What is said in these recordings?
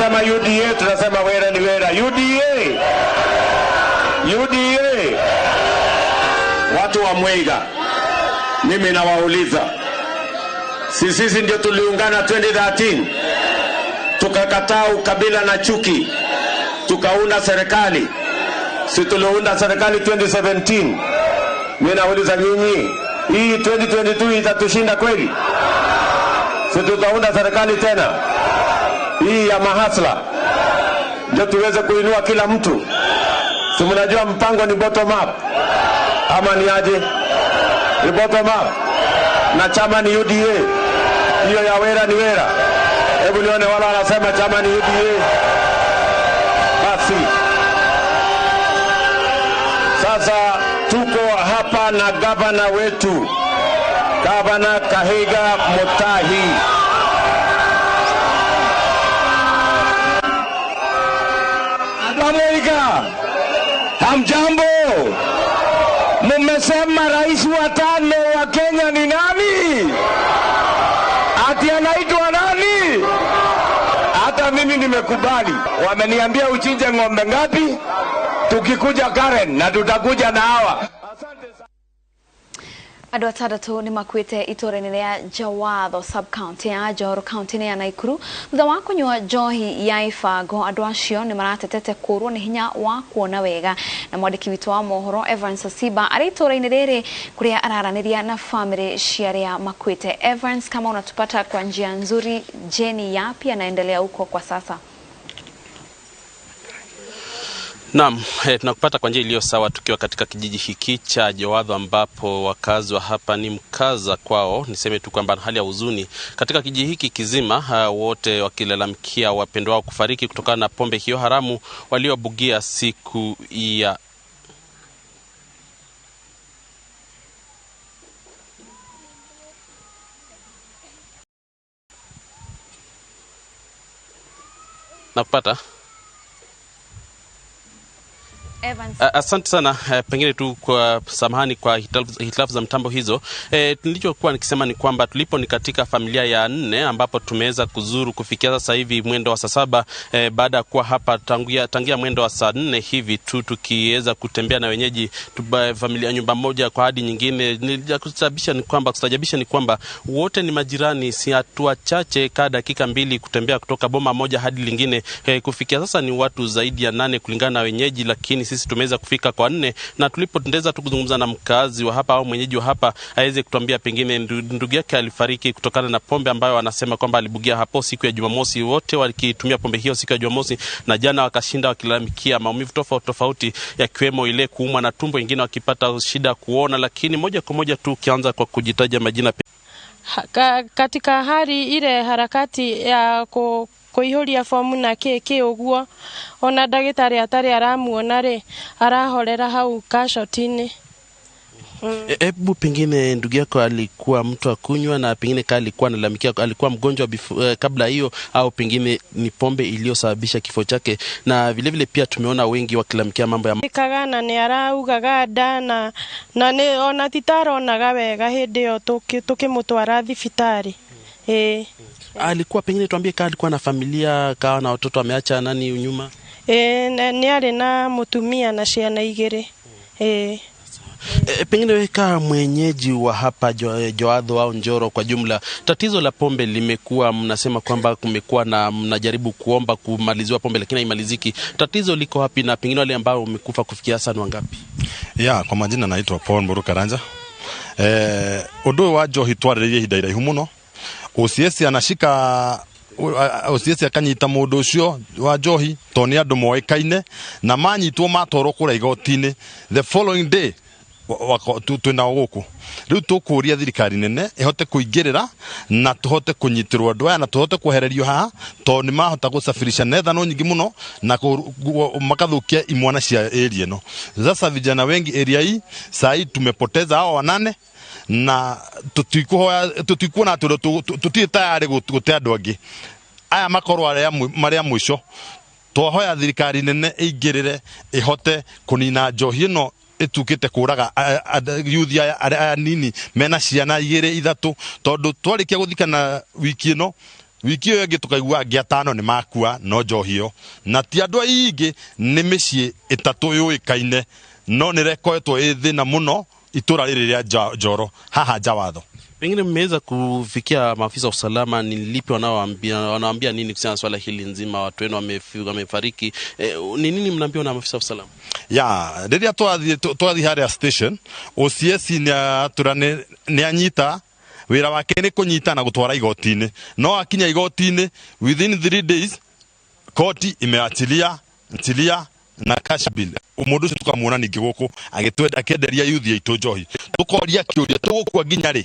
wanasema UDA, tunasema wera ni wera. UDA, UDA. Watu wa Mweiga, mimi nawauliza, sisi ndio tuliungana 2013, tukakataa ukabila na chuki, tukaunda serikali. Si tuliunda serikali 2017? Mimi nauliza nyinyi, hii 2022 itatushinda kweli? Si tutaunda serikali tena hii ya mahasla, ndio tuweze kuinua kila mtu? Si mnajua mpango ni bottom up ama ni aje? Ni bottom up na chama ni UDA. Hiyo ya wera ni wera. Hebu nione wala wanasema chama ni UDA. Basi sasa tuko hapa na gavana wetu, Gavana Kahiga Mutahi. Amerika, hamjambo? Mumesema rais wa tano wa Kenya ni nani? Ati anaitwa nani? Hata mimi nimekubali. Wameniambia uchinje ng'ombe ngapi? Tukikuja Karen na tutakuja na hawa. Andũ atandatũ nĩ makuĩte itũũra-inĩ rĩa Jawatho sub-county ya Njoro county-inĩ ya Naikuru thutha wa kũnyua njohi ya ibango. Andũ acio nĩ maratetete kũũrwo nĩ hinya wa kuona wega. Na mwandĩki witũ wa mohoro Evans Asiba arĩ itũũra-inĩ rĩrĩ kũrĩa araranĩria na famĩlĩ cia arĩa makuĩte. Evans, kama unatupata kwa njia nzuri, je, ni yapi yanaendelea huko kwa sasa? Naam, tunakupata kwa njia iliyo sawa tukiwa katika kijiji hiki cha Jawatho ambapo wakazi wa hapa ni mkaza kwao. Niseme tu kwamba hali ya huzuni katika kijiji hiki kizima, wote wakilalamikia wapendwa wao kufariki kutokana na pombe hiyo haramu waliobugia siku ya nakupata. Evans. Asante sana. Pengine tu kwa samahani kwa hitilafu za mtambo hizo. Nilichokuwa nikisema ni kwamba tulipo ni katika familia ya 4 ambapo tumeweza kuzuru kufikia sasa hivi mwendo wa saa 7, baada ya kuwa hapa tangia mwendo wa saa 4 hivi tu tukiweza kutembea na wenyeji familia nyumba moja kwa hadi nyingine. Kustajabisha ni kwamba wote ni majirani, si hatua chache ka dakika 2 kutembea kutoka boma moja hadi lingine. Kufikia sasa ni watu zaidi ya 8 kulingana na wenyeji, lakini sisi tumeweza kufika kwa 4, na tulipotendeza tu kuzungumza na mkazi wa hapa au mwenyeji wa hapa aweze kutuambia pengine ndugu yake alifariki kutokana na pombe ambayo anasema kwamba alibugia hapo siku ya Jumamosi. Wote walikitumia pombe hiyo siku ya Jumamosi, na jana wakashinda wakilalamikia maumivu tofauti tofauti yakiwemo ile kuumwa na tumbo, wengine wakipata shida kuona. Lakini moja kwa moja tu ukianza kwa kujitaja majina katika hali ile harakati ya kuihuria fomu na kiki uguo ona ndagitari atari aramuona ri arahorera hau kashotini. Hebu pengine ndugu yako alikuwa mtu akunywa na pengine kali alikuwa analalamikia alikuwa mgonjwa kabla hiyo, au pengine ni pombe iliyosababisha kifo chake? Na vile vile pia tumeona wengi wakilalamikia mambo ya kagana ni araugaga nda na ni ona titaronaga wega hindi yo tukimutwara thibitari. Alikuwa pengine tuambie kama alikuwa na familia, kawa na watoto ameacha nani nyuma? Ni ari na mutumia na ciana 2. Pengine weka mwenyeji wa hapa Jawatho au Njoro kwa jumla, tatizo la pombe limekuwa, mnasema kwamba kumekuwa na mnajaribu kuomba kumaliziwa pombe lakini haimaliziki. Tatizo liko wapi na pengine wale ambao wamekufa kufikia sasa ni wangapi? Ya, kwa majina naitwa Paul Mburu Karanja. Undu wa njohi twarĩrĩirie ihinda iraihu mũno. OCS anashika OCS akanyita mũndũ ũcio wa njohi tondũ nĩ andũ moĩkaine na manyitwo matwarwo kũrĩa igoti-inĩ the following day twĩnao gũkũ. Rĩu tũkũria thirikari nene ĩhote kũingĩrĩra na tũhote kũnyitĩrwo andũ aya na tũhote kwehererio haha tondũ nĩ mahota gũsafirisha nethano nyingĩ mũno na makathũkia imwana cia area ĩno. Sasa vijana wengi area hii saa hii tumepoteza hao 8 na tutikuona tutirĩ tayari gũte andũ angĩ aya makorwo marĩa mũico. Twahoya thirikari nene ĩingĩrĩre ĩhote kũnina njohi ĩno ĩtukĩte kũraga youth aya nini mena ciana 2 3 tondũ twarĩkia gũthikana wiki ĩno Wiki ĩyo ĩngĩ tũkaigua angĩ 5 nĩ makua no njohi ĩyo. Na ti andũ aingĩ, nĩ mĩciĩ 3 yũĩkaine, no nĩ rekoetwo ĩ thĩna mũno itũra rĩrĩ rĩa Njoro haha Njawatho. Pengine mmeweza kufikia maafisa wa usalama, ni lipi wanawaambia nini kuhusiana na swala hili nzima, watu wenu wamefariki, ni nini mnaambiwa na maafisa wa usalama? Ya, rĩrĩa twathiĩ harĩa station, OCS nĩ anyita wĩra wake nĩ kũnyita na gũtwara igoti-inĩ. No akinya igoti-inĩ within 3 days koti imeachilia ntilia na cash bill. Mũndũ ũcio tũkamuona ningĩ gũkũ akĩenderia youth aitũ njohi. Tũkoria kĩũria tũgũkua nginya rĩ?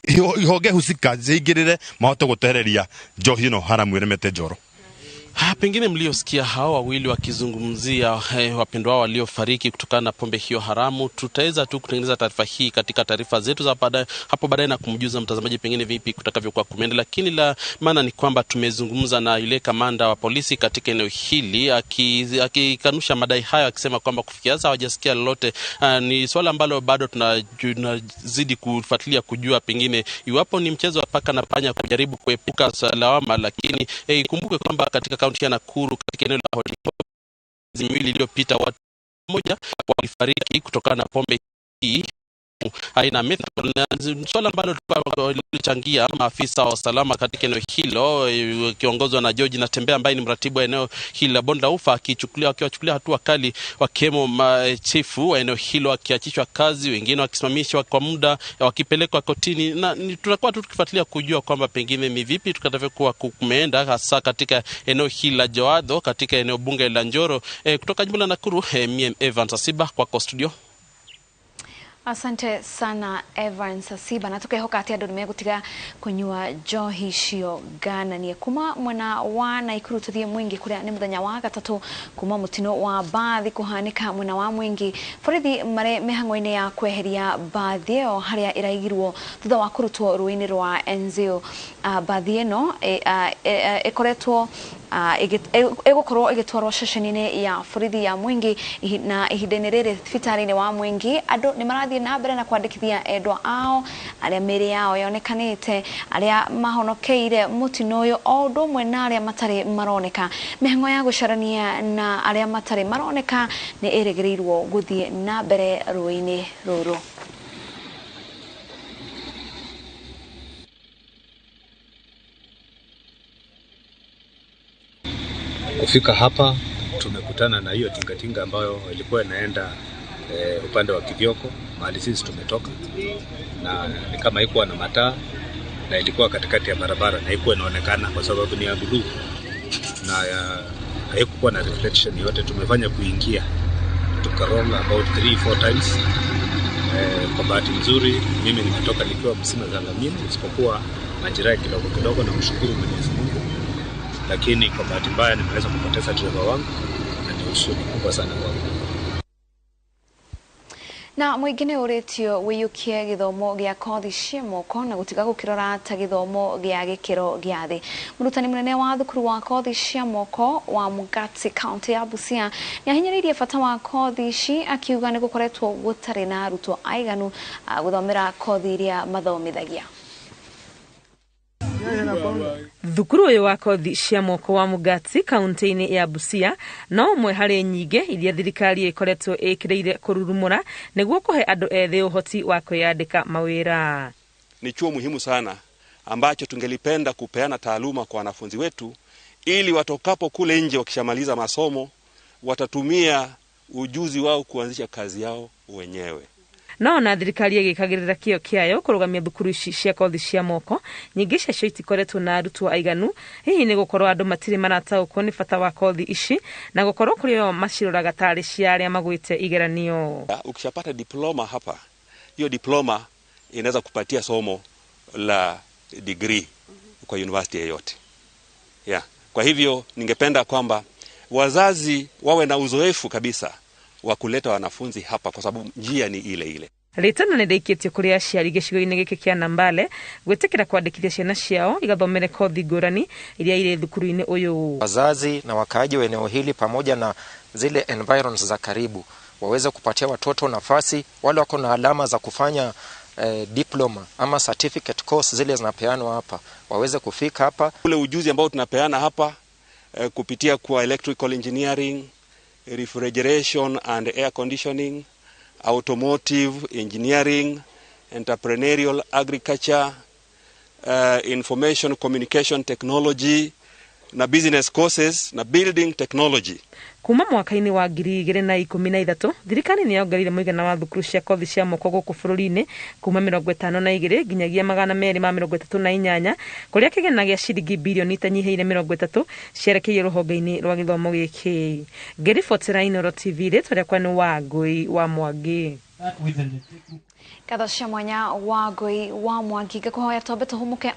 Rĩu ihonge husika ziingĩrĩre mahote gũtehereria njohi ĩno haramu ĩremete Njoro. Pengine mliosikia hao wawili wakizungumzia wapendwa wao waliofariki kutokana na pombe hiyo haramu, tutaweza tu kutengeneza taarifa hii katika taarifa zetu za baadaye hapo baadaye na kumjuza mtazamaji pengine vipi kutakavyokuwa kumeenda. Lakini la maana ni kwamba tumezungumza na yule kamanda wa polisi katika eneo hili akikanusha madai hayo, akisema kwamba kufikia sasa hawajasikia lolote. Ni swala ambalo bado tunazidi kufuatilia kujua pengine iwapo ni mchezo wa paka na panya kujaribu kuepuka lawama. Lakini ikumbuke kwamba katika kaunti ya Nakuru katika eneo la Hollywood miezi miwili iliyopita watu mmoja walifariki kutokana na pombe hii aina methanol. Swala ambalo lilichangia maafisa wa usalama katika eneo hilo kiongozwa na George Natembea ambaye ni mratibu wa eneo hili la Bonde la Ufa akiwachukulia hatua kali, wakiwemo chifu wa eneo hilo akiachishwa kazi, wengine wakisimamishwa kwa muda, wakipelekwa kotini. Na tutakuwa tu tukifuatilia kujua kwamba pengine ni vipi tutakavyokuwa kumeenda hasa katika eneo hili la Joadho katika eneo bunge la Njoro. Kutoka jimbo la Nakuru, mimi Evans Asiba kwako studio. Asante sana Evans Asiba. Na tukehoka ati andu nimegutiga kunyua njohi cio ngananie. Kuma mwena wa Nakuru tuthie Mwingi kuria ni muthenya wa gatatu kuma mutino wa mbathi kuhanika mwena wa Mwingi. Borithi mari mihango-ini ya kweheria mbathi ĩyo haria iraigirwo thutha wa kurutwo rũĩ-inĩ rwa Enzio. Mbathi ĩno ĩkoretwo ĩgũkorwo ĩgĩtwarwo ceceni-inĩ ya borithi ya Mwingi, na ihinda-inĩ rĩrĩ thibitarĩ-inĩ wa Mwingi andũ nĩ marathiĩ na mbere na kwandĩkithia endwa ao arĩa mĩĩrĩ yao yonekanĩte, arĩa mahonokeire mũtino ũyũ o ũndũ ũmwe na arĩa matarĩ maroneka. Mĩhang'o ya gũcarania na arĩa matarĩ maroneka nĩ ĩrĩgĩrĩirwo gũthiĩ na mbere rũĩ-inĩ rũrũ. Kufika hapa tumekutana na hiyo tingatinga ambayo ilikuwa inaenda upande wa Kithioko mahali sisi tumetoka, na ni kama haikuwa na mataa na ilikuwa katikati ya barabara na haikuwa inaonekana kwa sababu ni ya blue na haikuwa na reflection yote. Tumefanya kuingia tukaronga about 3-4 times. Kwa bahati nzuri mimi nimetoka nikiwa msima salamini, isipokuwa majeraha kidogo kidogo, na mshukuru Mwenyezi Mungu. Lakini kwa bahati mbaya nimeweza kupoteza driver wangu na ni huzuni kubwa sana kwangu. Na mũingĩ nĩ ũrĩtio wĩiyũkie gĩthomo gĩa kothi cia moko na gũtiga gũkĩrora ta gĩthomo gĩa gĩkĩro gĩa thĩ. Mũrutani mũnene wa thukuru wa kothi cia moko wa Mugatsi kaunti ya Busia nĩ ahinyĩrĩirie bata wa kothi ici, akiuga nĩ gũkoretwo gũtarĩ na arutwo aiganu gũthomera kothi iria mathomithagia. Thukuru ũyũ wa kothi cia moko wa Mugatsi kaunti-inĩ ya Busia no ũmwe harĩ nyingĩ iria thirikari ĩkoretwo ĩkĩrĩire kũrurumũra nĩguo kũhe andũ ethĩ ũhoti wa kwĩyandĩka mawĩra. Ni chuo muhimu sana ambacho tungelipenda kupeana taaluma kwa wanafunzi wetu ili watokapo kule nje wakishamaliza masomo watatumia ujuzi wao kuanzisha kazi yao wenyewe. No na thirikari ĩgĩkagĩrĩra kĩo kĩayo kũrũgamia thukuru ici cia kothi cia moko, nyingĩ ciacio itikoretwo na arutwo aiganu, hihi nĩ gũkorwo andũ matirĩ marataũkwo nĩ bata wa kothi ici na gũkorwo kũrĩ o maciroraga tarĩ cia arĩa magwĩte igeranio. Ukishapata diploma hapa, hiyo diploma inaweza kupatia somo la degree kwa university yoyote. Yeah. Kwa hivyo ningependa kwamba wazazi wawe na uzoefu kabisa wa kuleta wanafunzi hapa kwa sababu njia ni ile ile. Rĩtana nĩ rĩikĩtio kũrĩ aciari gĩcigo-inĩ gĩkĩ kĩa Nambale gwĩtĩkĩra kwandĩkithia ciana ciao igathomere kothi ngũrani iria irĩ thukuru-inĩ ũyũ. Wazazi na wakaaji wa eneo hili pamoja na zile environs za karibu Waweze kupatia watoto nafasi, wale wako na alama za kufanya diploma ama certificate course zile zinapeanwa hapa, waweze kufika hapa. Ule ujuzi ambao tunapeana hapa kupitia kwa electrical engineering, refrigeration and air conditioning, automotive engineering, entrepreneurial agriculture, information communication technology na business courses na building technology. Kuma mwaka-inĩ wa 2013, thirikari nĩ yongereire mũigana wa thukuru cia kothi cia moko gũkũ bũrũri-inĩ kuma 52 nginyagia 238, kũrĩa kĩgĩna gĩa ciringi birioni itanyihĩire 30 cierekeire rũhonge-inĩ rwa gĩthomo gĩkĩ. Ngĩribotera Inooro TV, rĩtwa rĩakwa nĩ Wangũi wa Mwangi. Ngatho cia mwanya Wangũi wa Mwangi. Ngakũhoya twambe tũhũmũke.